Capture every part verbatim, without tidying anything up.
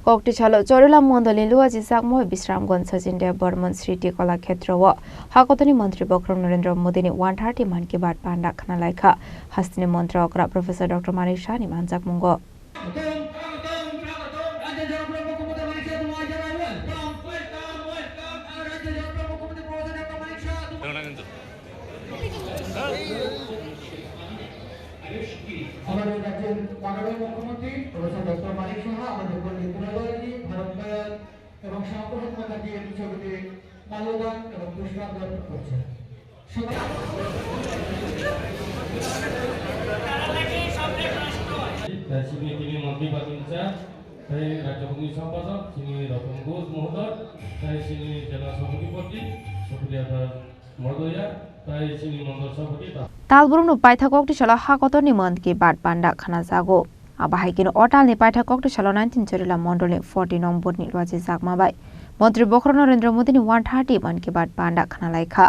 Koktisalo Chorila Mondolni Luaji Chakma bai Bisramganj Sachin Debbarman Sriti Kala Khetrao Hakotorni Montri Bokhorok Narendra Modini one thirty Mann Ki Baat panda khna laikha. Hasteni Montri okra Professor Doctor Manik Saha ni manjakmungo. আমাদের রাজ্যের মাননীয় মুখ্যমন্ত্রী professor doctor Manik সাহা আমাদের পল্লী তুলাধরণী, ভারত মায়ের এবং শাহপুর মহাকালী ছবিতে মাল্যদান এবং পুষ্পার্ঘ অর্পণ করছেন। সবাই তাই সিনি তিনি মন্ত্রী বাতিনচা, তাই রাজ্য কমিটির সম্পাদক, সিনি রতন ঘোষ মহোদয়, তাই সিনি জেলা সভাধিপতি, সুপ্রিয়া দাস মহোদয়া, তাই সিনি মন্ডল সভাপতি, তা- Talbrumno paithak koktisalo Hakotorni Mann Ki Baat panda khna jago. Abo hai kheno o talni paithak koktisalo nineteen Chorila Mondolni forty nong boothni Luaji Chakma bai Montri Bokhorok Narendra Modini one thirty Mann Ki Baat panda khna laikha.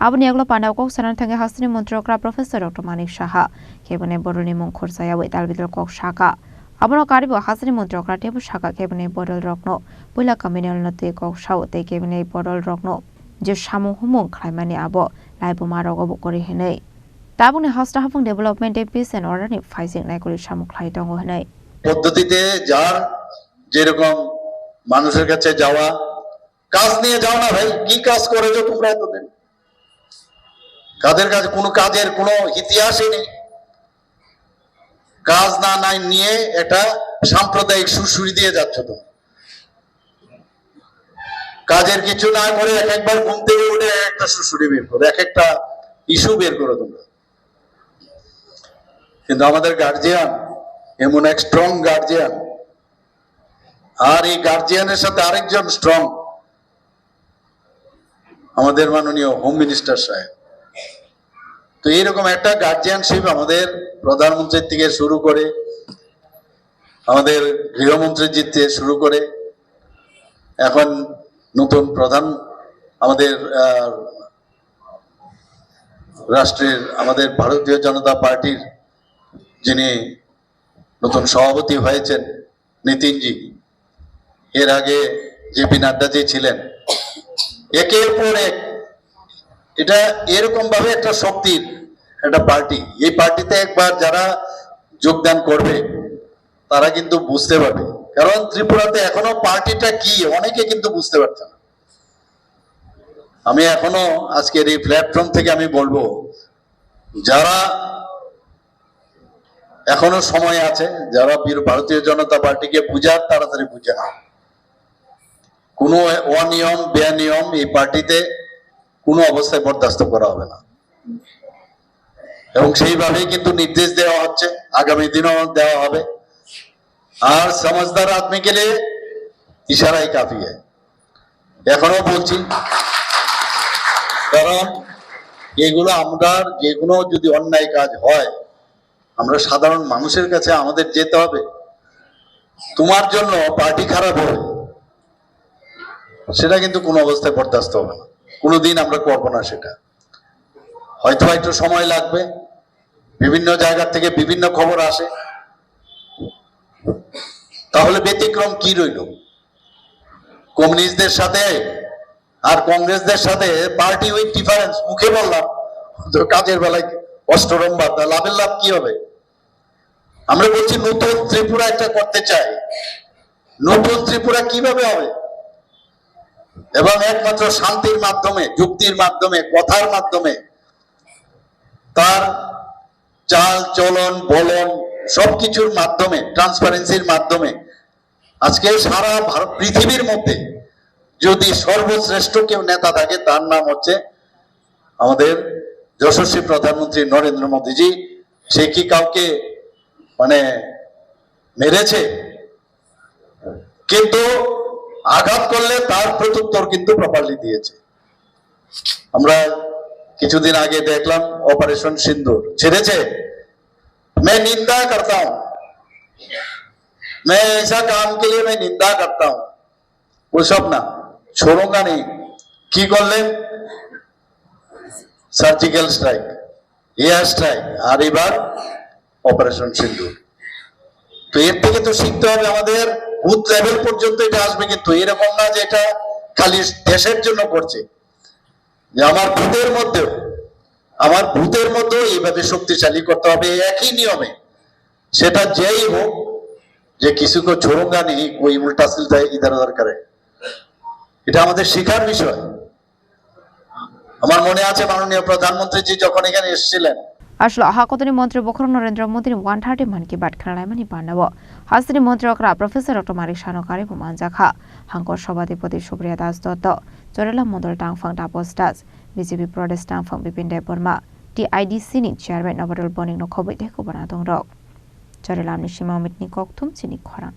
Aboni yagulo panda kok sana thangwi hasteni Montri okra Professor Doctor Manik Saha, keboni bodolni mung khursa yawi tal bidal kok saka. Abono karibo hasteni Montri okra teibo saka keboni bodolrokno puila communalno twi kok sao tei keboni bodolrokno je samung humung khlaimani abo laibumarogo bo kwrwi hwnwi. Tabukni hosta hapung development tei peace and order ni phaijak naikolwi samung khlai tongo hwnwi. পদ্ধতিতে যার যেরকম মানুষের কাছে যাওয়া, কাজ নিয়ে যাও না ভাই, কি কাজ করেছো তোমরা এতদিন? কাদের কাছে কোনো কাজের কোনো ইতিহাসই নেই। কাজ না নাই নিয়ে একটা সাম্প্রদায়িক সুরসুরি দিয়ে যাচ্ছ তুমি। কাজের কিছু না করে এক একবার ঘুম থেকে উঠে এক একটা সুরসুরি বের করো, এক একটা ইস্যু বের করো তোমরা। কিন্তু আমাদের গার্জিয়ান এমন এক স্ট্রং গার্জিয়ান, আর এই গার্জিয়ানের সাথে আরেকজন স্ট্রং, আমাদের মাননীয় হোম মিনিস্টার সাহেব। তো এইরকম একটা গার্জিয়ানশিপ আমাদের প্রধানমন্ত্রীর থেকে শুরু করে, আমাদের গৃহমন্ত্রীর থেকে শুরু করে, এখন নতুন প্রধান, আমাদের আহ, রাষ্ট্রের, আমাদের ভারতীয় জনতা পার্টির যিনি নতুন সভাপতি হয়েছেন, নীতিনজি, এর আগে জেপি নাড্ডাজি ছিলেন, একের পর এক এটা এরকম ভাবে একটা শক্তির একটা পার্টি। এই পার্টিতে একবার যারা যোগদান করবে, তারা কিন্তু বুঝতে পারবে, কারণ ত্রিপুরাতে এখনো পার্টিটা কি অনেকে কিন্তু বুঝতে পারছে না। আমি এখনো আজকের এই প্ল্যাটফর্ম থেকে আমি বলবো, যারা এখনো সময় আছে, যারা বীর-, ভারতীয় জনতা পার্টিকে বুঝার, তাড়াতাড়ি বুঝে নাও। কোনো অনিয়ম, বেনিয়ম এই পার্টিতে কোনো অবস্থায় বরদাস্ত করা হবে না, এবং সেইভাবেই কিন্তু নির্দেশ দেওয়া হচ্ছে, আগামী দিনও দেওয়া হবে। আর সমঝদার আদমি কে লিয়ে ইশারাই কাফি হ্যায়। এখনো বলছি, কারণ এগুলো আমরা, যে কোনো যদি অন্যায় কাজ হয়, আমরা সাধারণ মানুষের কাছে আমাদের যেতে হবে। তোমার জন্য পার্টি খারাপ হবে, সেটা কিন্তু কোনো অবস্থায় বরদাস্ত হবে না, কোনোদিন আমরা করবো না সেটা। হয়তো একটু সময় লাগবে, বিভিন্ন জায়গা থেকে বিভিন্ন খবর আসে, তাহলে ব্যতিক্রম কি রইল? কমিউনিস্টদের সাথে আর কংগ্রেসদের সাথে পার্টি উইথ ডিফারেন্স, মুখে বললাম, তো কাজের বেলায় অষ্টরম্ভা, তা লাভের লাভ কি হবে? আমরা বলছি নতুন ত্রিপুরা একটা করতে চাই। নতুন ত্রিপুরা কিভাবে হবে? এবং একমাত্র শান্তির মাধ্যমে, যুক্তির মাধ্যমে, কথার মাধ্যমে, তার চাল চলন বলন সবকিছুর মাধ্যমে, ট্রান্সপারেন্সির মাধ্যমে আজকে সারা ভারত, পৃথিবীর মধ্যে যদি সর্বশ্রেষ্ঠ কেউ নেতা থাকে, তার নাম হচ্ছে আমাদের যশস্বী প্রধানমন্ত্রী নরেন্দ্র মোদীজি। সে কি কাউকে মানে মেরেছে? কিন্তু আঘাত করলে তার প্রত্যুত্তর কিন্তু প্রপারলি দিয়েছে। আমরা কিছুদিন আগে দেখলাম অপারেশন সিন্দুর ছেড়েছে। मैं निंदा करता हूं, मैं ऐसा काम के लिए मैं निंदा करता हूं। वो सब ना छोड़ूंगा नहीं। কি করলেন? সার্জিক্যাল স্ট্রাইক, এয়ার স্ট্রাইক, আর এবার অপারেশন সিন্দুর। তো এর থেকে তো শিখতে হবে আমাদের। বুথ লেভেল পর্যন্ত এটা আসবে, কিন্তু এরকম না যে এটা খালি দেশের জন্য করছে, যে আমার বুথের মধ্যেও, আমার বুথের মধ্যেও এইভাবে শক্তিশালী করতে হবে একই নিয়মে। সেটা যেই হোক, যে কিছু কো ছোড়ুঙ্গা নেই, কোই উল্টা সিলটা ইধার উধার করে, এটা আমাদের শেখার বিষয়। আমার মনে আছে মাননীয় প্রধানমন্ত্রীজি যখন এখানে এসেছিলেন, Aswk hakotoni montri bokhorok Narendra Modi ni one thirty Mann Ki Baat khnalaimani panao hasteni montri okra Professor Doctor Manik Saha no karwi bo manjakha. Hangkor Sabhapati Supriya Das Dotto, Chorilam Mondol Tangphang Taposh Das, B J P Pradesh Tangphang Bipin Debbarma, T I D C ni Chairman Nobadol Boning no khobwi tei kubuna tongrok. Chorilam ni sima Amit ni kokthum chini khorang.